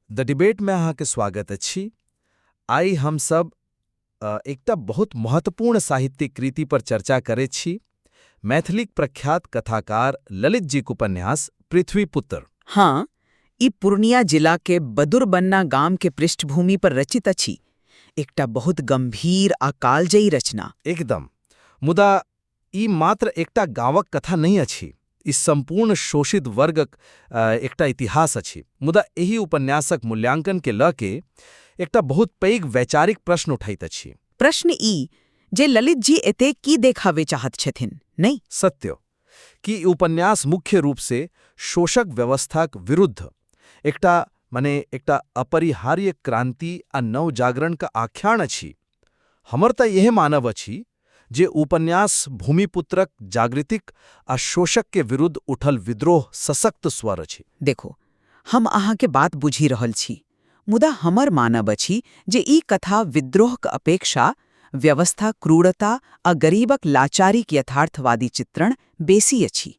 द डिबेटमे अहाँके स्वागत अछि। आइ हमसब एकटा बहुत महत्वपूर्ण साहित्यिक कृति पर चर्चा करैत छी, मैथिलीक प्रख्यात कथाकार ललित जीक उपन्यास पृथ्वीपुत्र। हाँ, ई पूर्णिया जिला के बदुरबन्ना गाम के पृष्ठभूमि पर रचित अछि। एकटा बहुत गंभीर आ कालजयी रचना। एकदम। मुदा ई मात्र एकटा गाँवक कथा नहि अछि। ई सम्पूर्ण शोषित वर्गक एकटा इतिहास अछि। मुदा एहि उपन्यासक मूल्यांकन के लऽ के एकटा बहुत पैघ वैचारिक प्रश्न उठैत अछि। प्रश्न ई जे ललित जी एते की देखावे चाहत छथिन, नहि? सत्य। कि ई उपन्यास मुख्य रूप से शोषक व्यवस्थाक विरुद्ध एकटा मने एकटा अपरिहार्य क्रांति आ नवजागरणक आख्यान अछि? हमर तऽ इएह मानब अछि जे उपन्यास भूमिपुत्रक जागृतिक आ शोषक के विरुद्ध उठल विद्रोह सशक्त स्वर अछि। देखो, हम अहाँके बात बुझि रहल छी, मुदा हमर मानब अछि जे ई कथा विद्रोहक अपेक्षा व्यवस्था क्रूरता आ गरीबक लाचारीक यथार्थवादी चित्रण बेसी अछि।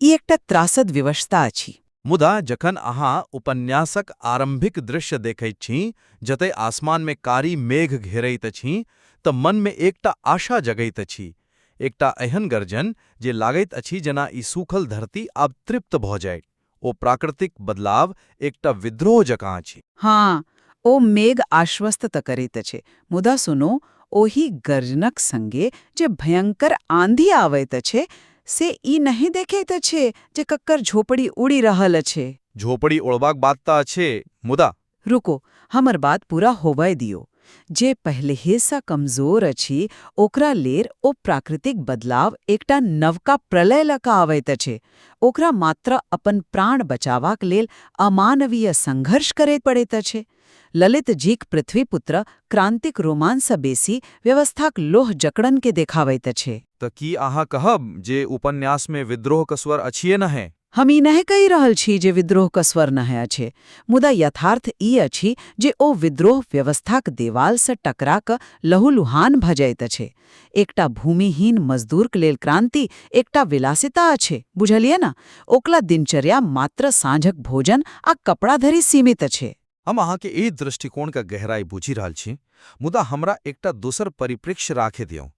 ई एकटा त्रासद विवशता अछि। मुदा जखन अहाँ उपन्यासक आरंभिक दृश्य देखैत छी, जतय आसमान मे कारी मेघ घेरैत अछि, तऽ मन मे एकटा आशा जगैत अछि। एकटा एहन गर्जन जे लागैत अछि जेना ई सूखल धरती आब तृप्त भऽ जाय। ओ प्राकृतिक बदलाव एकटा विद्रोह जकाँ अछि। हाँ, ओ मेघ आश्वस्त त करैत अछि, मुदा सुनो, ओहि गर्जनक संगे जे भयंकर आंधी आवैत अछि, से ई नहि देखैत अछि जे कक्कर झोपड़ी उड़ि रहल अछि। झोपड़ी उड़बाक बात तऽ अछि, मुदा रुको, हमर बात पूरा होबय दियो। जे पहिलेहेसँ कमजोर अछि, ओकरा लेल ओ प्राकृतिक बदलाव एकटा नवका प्रलय लऽ कऽ आबैत अछि। ओकरा मात्र अपन प्राण बचाबाक लेल अमानवीय संघर्ष करय पड़ैत अछि। ललित जीक पृथ्वीपुत्र क्रांतिक रोमांससँ बेसी व्यवस्थाक लोह जकड़न के देखाबैत अछि। तऽ की अहाँ कहब जे उपन्यासमे विद्रोहक स्वर अछिए नहि? हम ई नहि कहि रहल छी जे विद्रोहक स्वर नहि अछि, मुदा यथार्थ ई अछि जे ओ विद्रोह व्यवस्थाक देवालसँ टकरा कऽ लहूलुहान भऽ जाइत अछि। एकटा भूमिहीन मजदूरक लेल क्रांति एकटा विलासिता अछि, बुझलियै ने? ओकला दिनचर्या मात्र साँझक भोजन आ कपड़ा धरि सीमित अछि। हम अहाँके एहि दृष्टिकोणक गहराई बुझि रहल छी, मुदा हमरा एकटा दोसर परिप्रेक्ष्य राखय दियौ।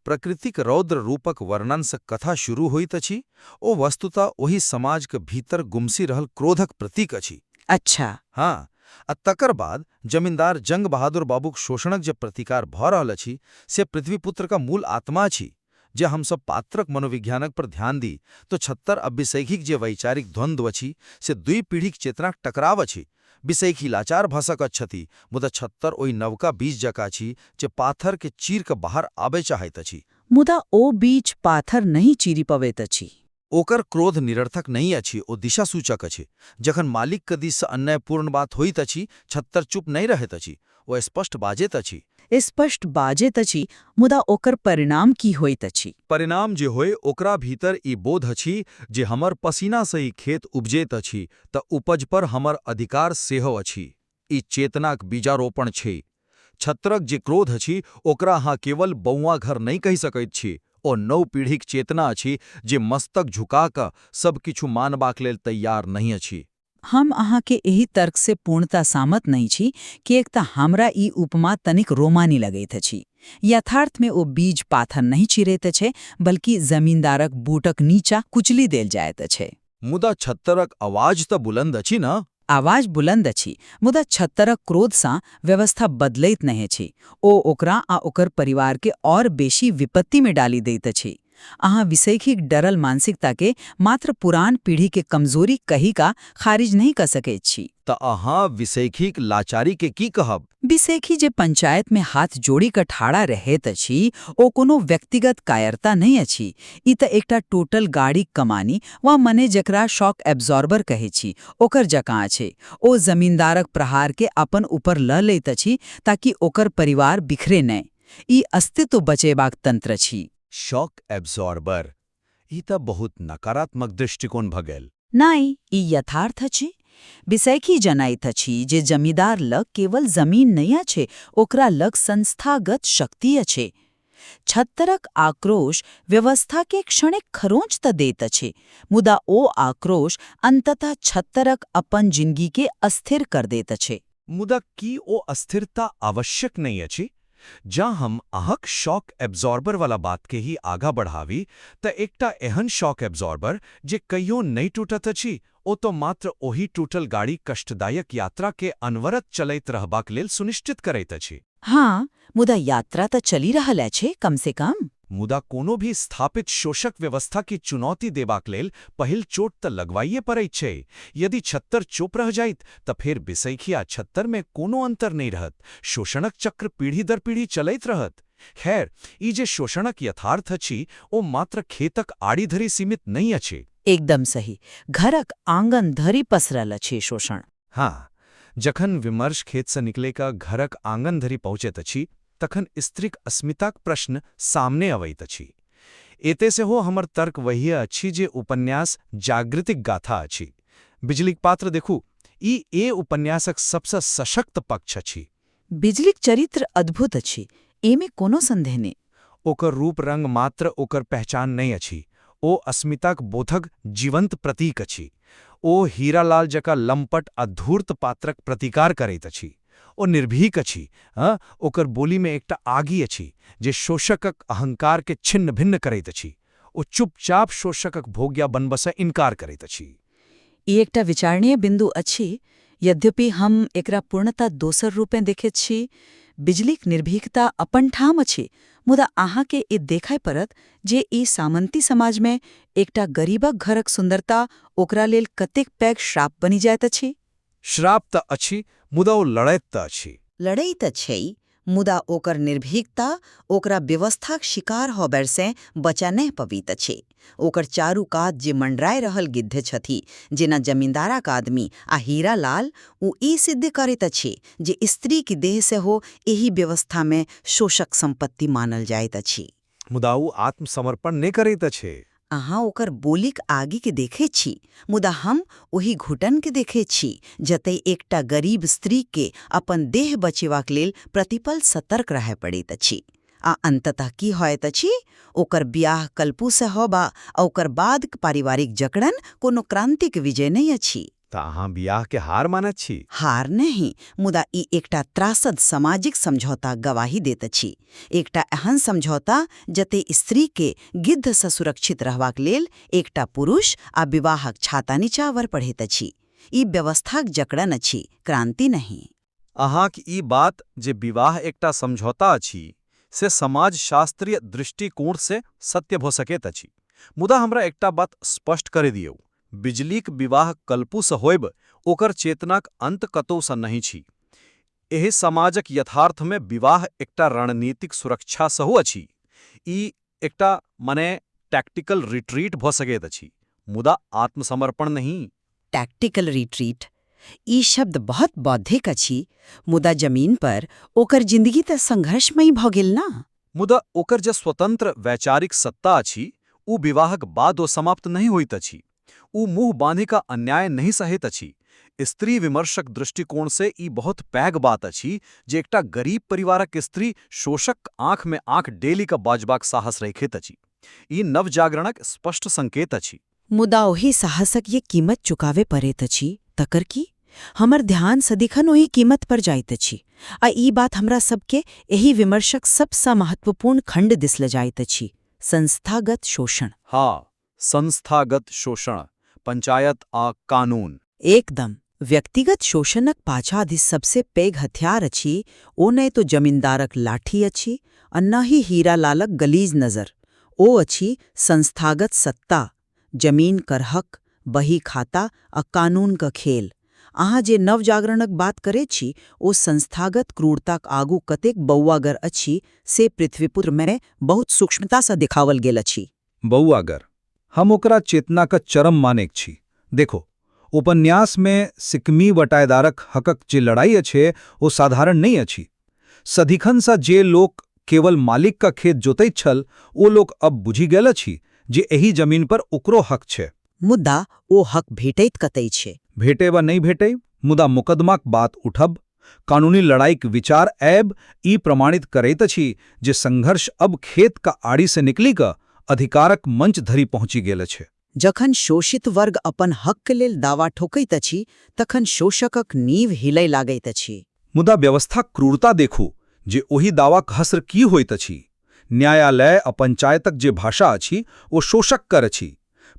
प्रकृतिक रौद्र रूपक वर्णनसँ कथा शुरू होइत अछि, ओ वस्तुतः ओहि समाजक भीतर गुमसि रहल क्रोधक प्रतीक अछि। अच्छा। हाँ, आ तकर बाद जमींदार जंग बहादुर बाबूक शोषणक जे प्रतिकार भऽ रहल अछि, से पृथ्वीपुत्रक मूल आत्मा अछि। जे हमसब पात्रक मनोविज्ञानक पर ध्यान दी तो छत्तर आ बिसैखीक जे वैचारिक द्वंद्व अछि, से दुई पीढ़ीक चेतनाक टकराव अछि। बिसैखी लाचार भऽ सकैत छथि, मुदा छत्तर ओहि नवका बीज जकाँ छी जे पाथर के चीर कऽ बाहर आबय चाहैत अछि। मुदा ओ बीज पाथर नहि चीरि पबैत अछि। ओकर क्रोध निरर्थक नहि अछि, ओ दिशासूचक अछि। जखन मालिकक दिससँ अन्यायपूर्ण बात होइत अछि, छत्तर चुप नहि रहैत अछि। ओ स्पष्ट बाजैत अछि। स्पष्ट बाजैत अछि, मुदा ओकर परिणाम की होइत अछि? परिणाम जे होय, ओकरा भीतर ई बोध अछि जे हमर पसीनासँ ई खेत उपजैत अछि, तऽ उपज पर हमर अधिकार सेहो अछि। ई चेतनाक बीजारोपण छै। छत्रक जे क्रोध अछि, ओकरा अहाँ केवल बौआ घर नहि कहि सकैत छी। ओ नव पीढ़ीक चेतना अछि जे मस्तक झुका कऽ सब किछु मानबाक लेल तैयार नहि अछि। हम अहाँके एहि तर्कसँ पूर्णतः सहमत नहि छी, किएक तऽ हमरा ई उपमा तनिक रोमानी लगैत अछि। यथार्थमे ओ बीज पाथर नहि चिरैत अछि, बल्कि जमींदारक बूटक नीचा कुचलि देल जाइत अछि। मुदा छत्तरक आवाज तऽ बुलंद अछि न? आवाज बुलंद अछि, मुदा छत्तरक क्रोधसँ व्यवस्था बदलैत नहि अछि। ओ ओकरा आ ओकर परिवारके और बेसी विपत्तिमे डाली दैत अछि। अहाँ विसैखीक डरल मानसिकता के मात्र पुरान पीढ़ी के कमजोरी कहि का खारिज नहि कऽ सकैत छी। तऽ अहाँ विसैखीक लाचारी के की कहब? बिसेखी जे पंचायत में हाथ जोड़ि कऽ ठाढ़ा रहैत अछि, ओ कोनो व्यक्तिगत कायरता नहि अछि। ई तऽ एकटा टोटल गाड़ीक कमानी वा मने जकरा शॉक एब्जॉर्बर कहै छी, ओकर जकाँ अछि। ओ जमींदारक प्रहार के अपन ऊपर लऽ लैत अछि ताकि ओकर परिवार बिखरे नहि। ई अस्तित्व बचेबाक तंत्र अछि। शॉक एब्जॉर्बर, ई तऽ बहुत नकारात्मक दृष्टिकोण भऽ गेल। नहि, ई यथार्थ अछि। बिसैखी जनैत अछि जे जमींदार लग केवल जमीन नहि अछि, ओकरा लग संस्थागत शक्ति अछि। छत्तरक आक्रोश व्यवस्था के क्षणिक खरोंच त दैत अछि, मुदा ओ आक्रोश अंततः छत्तरक अपन जिंदगी के अस्थिर कर दैत अछि। मुदा की ओ अस्थिरता आवश्यक नहि अछि? जँ हम अहाँक शॉक एब्जॉर्बर वाला बात के ही आगाँ बढ़ावी तऽ एकटा एहन शॉक एब्जॉर्बर जे कहियो नहि टूटत अछि, ओ तो मात्र ओहि टूटल गाड़ी कष्टदायक यात्रा के अनवरत चलैत रहबाक लेल सुनिश्चित करैत अछि। हाँ, मुदा यात्रा तऽ चलि रहल अछि कम से कम। मुदा कोनो भी स्थापित शोषक व्यवस्था की चुनौती देबाक लेल पहिल चोट तऽ लगवाइए पड़ैत छै। यदि छत्तर चुप रह जाइत तऽ फेर बिसैखी आ छत्तर में कोनो अंतर नहि रहत। शोषणक चक्र पीढ़ी दर पीढ़ी चलैत रहत। खैर, ई जे शोषणक यथार्थ अछि ओ मात्र खेतक आड़ी धरि सीमित नहि अछि। एकदम सही, घरक आंगन धरि पसरल अछि शोषण। हाँ, जखन विमर्श खेतसँ निकले कऽ घरक आंगन धरि पहुँचैत अछि तखन स्त्रीक अस्मिताक प्रश्न सामने अबैत अछि। एते सेहो हमर तर्क वही अछि जे उपन्यास जागृतिक गाथा अछि। बिजलीक पात्र देखू, ई ए उपन्यासक सबसँ सशक्त पक्ष अछि। बिजलीक चरित्र अद्भुत अछि, एमे कोनो संदेह नहि। ओकर रूप रंग मात्र ओकर पहचान नहि अछि, ओ अस्मिताक बोधक जीवंत प्रतीक अछि। ओ हीरालाल जकाँ लंपट आ धूर्त पात्रक प्रतिकार करैत अछि। ओ निर्भीक अछि, ओकर बोलीमे एकटा आगि अछि जे शोषकक अहंकार के छिन्न भिन्न करैत अछि। ओ चुपचाप शोषकक भोग्या बनबसँ इनकार करैत अछि। ई एकटा विचारणीय बिन्दु अछि, यद्यपि हम एकरा पूर्णतः दोसर रूपेँ देखैत छी। बिजलीक निर्भीकता अपन ठाम अछि, मुदा अहाँके ई देखय पड़त जे ई सामंती समाजमे एकटा गरीबक घरक सुन्दरता ओकरा लेल कतेक पैघ श्राप बनि जाइत अछि। श्राप तऽ अछि, मुदा ओ लड़ैत तऽ अछि। लड़ैत छै, मुदा ओकर निर्भीकता ओकरा व्यवस्थाक शिकार होबरसँ बचा नहि पबैत अछि। ओकर चारू कात जे मंडराय रहल गिद्ध छथि, जेना जमींदारक आदमी आ हीरालाल, ओ ई सिद्ध करैत अछि जे स्त्रीक देह सेहो एहि व्यवस्थामे शोषक संपत्ति मानल जाइत अछि। मुदा ओ आत्मसमर्पण नहि करैत अछि। अहाँ ओकर बोलीक आगिके देखै छी, मुदा हम ओहि घुटनके देखै छी जतय एकटा गरीब स्त्रीके अपन देह बचेबाक लेल प्रतिपल सतर्क रहय पड़ैत अछि। आ अंततः की होइत अछि? ओकर बियाह कल्पूसँ होबा आ ओकर बाद पारिवारिक जकड़न कोनो क्रांतिक विजय नहि अछि। तऽ अहाँ बियाह के हार मानैत छी? हार नहि, मुदा ई एकटा त्रासद सामाजिक समझौता गवाही दैत अछि। एकटा एहन समझौता जतय स्त्रीके गिद्धसँ सुरक्षित रहबाक लेल एकटा पुरुष आ विवाहक छाता निचावर पढ़ैत अछि। ई व्यवस्थाक जकड़न अछि, क्रांति नहि। अहाँक ई बात जे विवाह एकटा समझौता अछि से समाजशास्त्रीय दृष्टिकोणसँ सत्य भऽ सकैत अछि। मुदा हमरा एकटा बात स्पष्ट करि दियौ, बिजलीक विवाह कल्पूसँ होयब ओकर चेतनाक अंत कतौसँ नहि छी। एहि समाजक यथार्थमे विवाह एकटा रणनीतिक सुरक्षा सेहो अछि। ई एकटा मने टैक्टिकल रिट्रीट भऽ सकैत अछि, मुदा आत्मसमर्पण नहि। टैक्टिकल रिट्रीट, ई शब्द बहुत बौद्धिक अछि, मुदा जमीन पर ओकर जिंदगी तऽ संघर्षमयी भऽ गेल ना। मुदा ओकर जे स्वतंत्र वैचारिक सत्ता अछि ओ विवाहक बाद ओ समाप्त नहि होइत अछि। ओ मुँह बान्हि कऽ अन्याय नहि सहैत अछि। स्त्री विमर्शक दृष्टिकोणसँ ई बहुत पैघ बात अछि जे एकटा गरीब परिवारक स्त्री शोषक आँखमे आँख डेली कऽ बाजबाक साहस रखैत अछि। ई नवजागरणक स्पष्ट संकेत अछि। मुदा ओहि साहसक ये कीमत चुकावे पड़ैत अछि तकर की? हमर ध्यान सदिखन ओहि कीमत पर जाइत अछि, आ ई बात हमरा सबके एहि विमर्शक सबसँ महत्वपूर्ण खंड दिस ल जाइत अछि, संस्थागत शोषण। हाँ, संस्थागत शोषण, पंचायत आ कानून। एकदम। व्यक्तिगत शोषणक पाछाँ जे सबसे पैघ हथियार अछि ओ नहि तो जमींदारक लाठी अछि आ न ही हीरालालक गलीज नजर। ओ अछि संस्थागत सत्ता, जमीन कर हक, बही खाता आ कानून क खेल। अहाँ जे नवजागरणक बात करै छी ओ संस्थागत क्रूरताक आगू कतेक बौआगर अछि से पृथ्वीपुत्रमे बहुत सूक्ष्मतासँ देखावल गेल अछि। बौआगर, हम ओकरा चेतनाक चरम मानेक छी। देखो, उपन्यासमे सिकमी बटायदारक हकक जे लड़ाई अछि ओ साधारण नहि अछि। सदिखनसँ जे लोक केवल मालिक का खेत जोतैत छल ओ लोक अब बुझि गेल अछि जे एहि जमीन पर ओकरो हक छै। मुदा ओ हक भेटैत कतै छै? भेटे वा नहि भेटे, मुदा मुकदमाक बात उठब, कानूनी लड़ाईक विचार ऐब ई प्रमाणित करैत अछि जे संघर्ष अब खेत का आड़ी से निकली कऽ अधिकारक मंच धरि पहुँचि गेल अछि। जखन शोषित वर्ग अपन हक लेल दावा ठोकैत अछि, तखन शोषकक नींव हिलय लागैत अछि। मुदा व्यवस्थाक क्रूरता देखू जे ओहि दावाक हस्र की होइत अछि। न्यायालय आ पंचायतक जे भाषा अछि ओ शोषक कर अछि।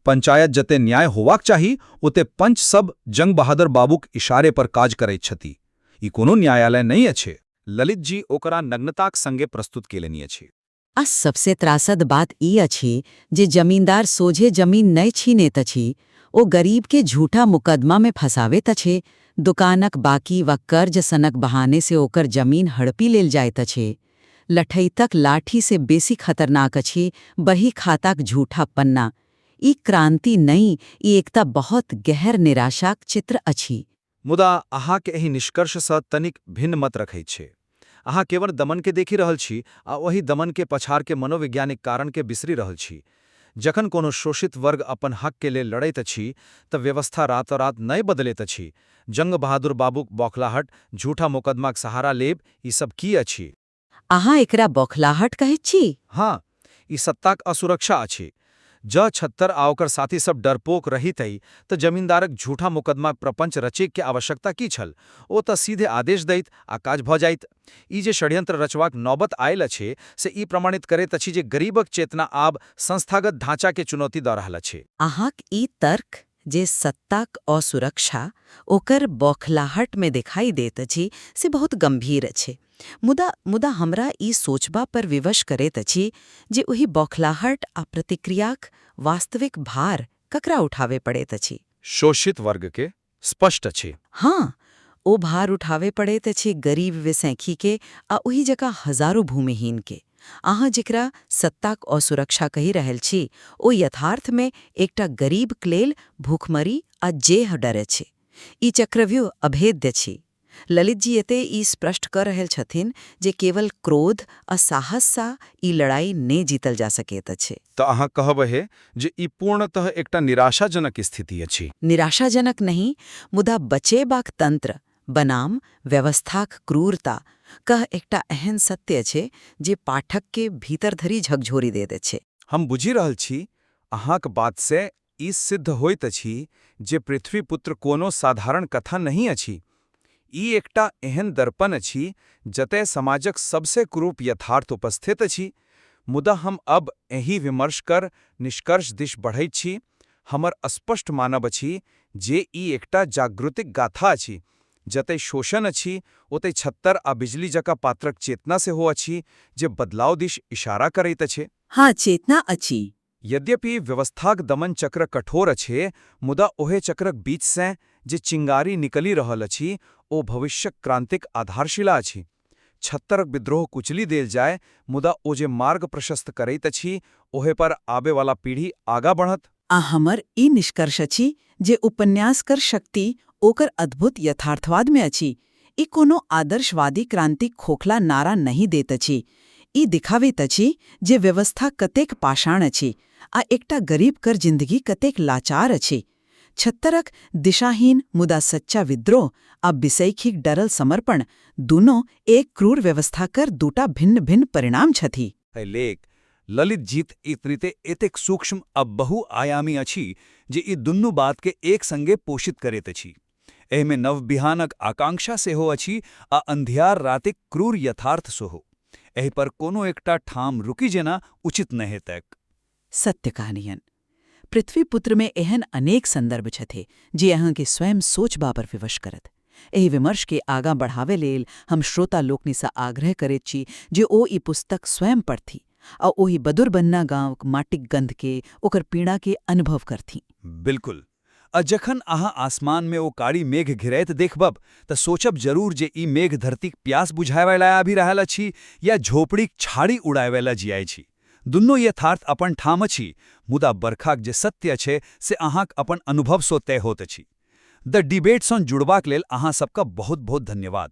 पंचायत जते न्याय होवाक चाही, ओते पंच सब जंग बहादुर बाबूक इशारे पर काज करैत छथि। ई कोनो न्यायालय नहि अछि। ललित जी ओकरा नग्नताक संगे प्रस्तुत केलनि अछि। आ सबसे त्रासद बात ई अछि जे जमींदार सोझे जमीन नहि छीनैत अछि, ओ गरीब के झूठा मुकदमा में फंसाबैत अछि। दुकानक बाकी वा कर्ज सनक बहाने से ओकर जमीन हड़पी लेल जाइत अछि। लठैतक लाठी से बेसी खतरनाक अछि बही खाताक झूठा पन्ना। ई क्रांति नहि, ई एकटा बहुत गहर निराशाक चित्र अछि। मुदा अहाँके एहि निष्कर्षसँ तनिक भिन्न मत रखैत छै। अहाँ केवल दमनके देखि रहल छी आ ओहि दमनके पछाड़के मनोवैज्ञानिक कारणके बिसरि रहल छी। जखन कोनो शोषित वर्ग अपन हकके लेल लड़ैत अछि, तऽ व्यवस्था रातोरात नहि बदलैत अछि। जंग बहादुर बाबूक बौखलाहट, झूठा मोकदमाक सहारा लेब, ई सब की अछि? अहाँ एकरा बौखलाहट कहैत छी? हाँ, ई सत्ताक असुरक्षा अछि। जँ छत्तर आ ओकर साथी सब डरपोक रहितै तऽ जमींदारक झूठा मुकदमाक प्रपंच रचैक के आवश्यकता की छल? ओ तऽ सीधे आदेश दैत आ काज भऽ जाइत। ई जे षड्यंत्र रचबाक नौबत आयल अछि, से ई प्रमाणित करैत अछि जे गरीबक चेतना आब संस्थागत ढांचाके चुनौती दऽ रहल अछि। अहाँक ई तर्क जे सत्ताक असुरक्षा ओकर बौखलाहटमे देखाई दैत अछि, से बहुत गंभीर अछि। मुदा मुदा हमरा ई सोचबा पर विवश करैत अछि जे ओहि बौखलाहट आ प्रतिक्रियाक वास्तविक भार ककरा उठावे पड़ैत अछि। शोषित वर्गके स्पष्ट अछि। हाँ, ओ भार उठावे पड़ैत अछि गरीब विसैखी आ ओहि जकाँ हजारों भूमिहीन के। अहाँ जेकरा सत्ताक असुरक्षा कहि रहल छी, ओ यथार्थमे एकटा गरीबक लेल भूखमरी आ जेह डर अछि। ई चक्रव्यूह अभेद्य अछि। ललित जी एते ई स्पष्ट कर रहल छथिन जे केवल क्रोध आ साहससँ ई लड़ाई नहि जीतल जा सकैत अछि। तऽ अहाँ कहब हे जे ई पूर्णतः एकटा निराशाजनक स्थिति अछि। निराशाजनक नहि, मुदा बचेबाक तंत्र बनाम व्यवस्थाक क्रूरता कह एकटा एहन सत्य छै जे पाठक के भीतर धरि झकझोरि दैत अछि। हम बुझि रहल छी। अहाँक बातसँ ई सिद्ध होइत अछि जे पृथ्वीपुत्र कोनो साधारण कथा नहि अछि। ई एकटा एहन दर्पण अछि जतय समाजक सबसे कुरूप यथार्थ उपस्थित अछि। मुदा हम अब एहि विमर्श कर निष्कर्ष दिश बढ़ैत छी। हमर स्पष्ट मानब अछि जे ई एकटा जागृतिक गाथा अछि। जतय शोषण अछि, ओतय छत्तर आ बिजली जकाँ पात्रक चेतना सेहो अछि जे बदलाव दिश इशारा करैत अछि। हाँ, चेतना अछि। यद्यपि व्यवस्थाक दमन चक्र कठोर अछि, मुदा ओहे चक्रक बीचसँ जे चिंगारी निकलि रहल अछि, ओ भविष्यक क्रांतिक आधारशिला अछि। छत्तरक विद्रोह कुचली देल जाय, मुदा ओ जे मार्ग प्रशस्त करैत अछि, ओहे पर आबेवाला पीढ़ी आगाँ बढ़त। आ हमर ई निष्कर्ष अछि जे उपन्यासकर शक्ति ओकर अद्भुत यथार्थवादमे अछि। ई कोनो आदर्शवादी क्रांतिक खोखला नारा नहि दैत अछि। ई दिखाबैत अछि जे व्यवस्था कतेक पाषाण अछि आ एकटा गरीब कर जिंदगी कतेक लाचार अछि। छत्तरक दिशाहीन मुदा सच्चा विद्रोह आ बिसैखीक डरल समर्पण दुनू एक क्रूर व्यवस्था कर दूटा भिन्न भिन्न परिणाम छथि। एहि लेख ललित जीत इतरिते एतेक सूक्ष्म आ बहुआयामी अछि जे ई दुनू बातके एक संगे पोषित करैत अछि। एहिमे नव बिहानक आकांक्षा सेहो अछि आ अंधियार रातिक क्रूर यथार्थ सेहो। एहि पर कोनो एकटा ठाम रुकि जेना उचित नहि हेतैक। सत्य कहानियन पृथ्वीपुत्रमे एहन अनेक संदर्भ छथि जे अहाँके स्वयं सोचबा पर विवश करत। एहि विमर्शके आगाँ बढ़ावे लेल हम श्रोता लोकनिसँ आग्रह करैत छी जे ओ ई पुस्तक स्वयं पढ़थि आ ओहि बदुरबन्ना गाँवक माटिक गंधके, ओकर पीड़ाके अनुभव करथि। बिल्कुल। आ जखन अहाँ आसमानमे ओ कारी मेघ घिरैत देखबब तऽ सोचब जरूर जे ई मेघ धरतीक प्यास बुझाबय आबि रहल अछि या झोपड़ीक छाड़ी उड़ाबय लए जियाइ छी। दुनू यथार्थ अपन ठाम अछि, मुदा बरखाक जे सत्य छै से अहाँक अपन अनुभवसँ तय होइत अछि। द डिबेटसँ जुड़बाक लेल अहाँ सबका बहुत बहुत धन्यवाद।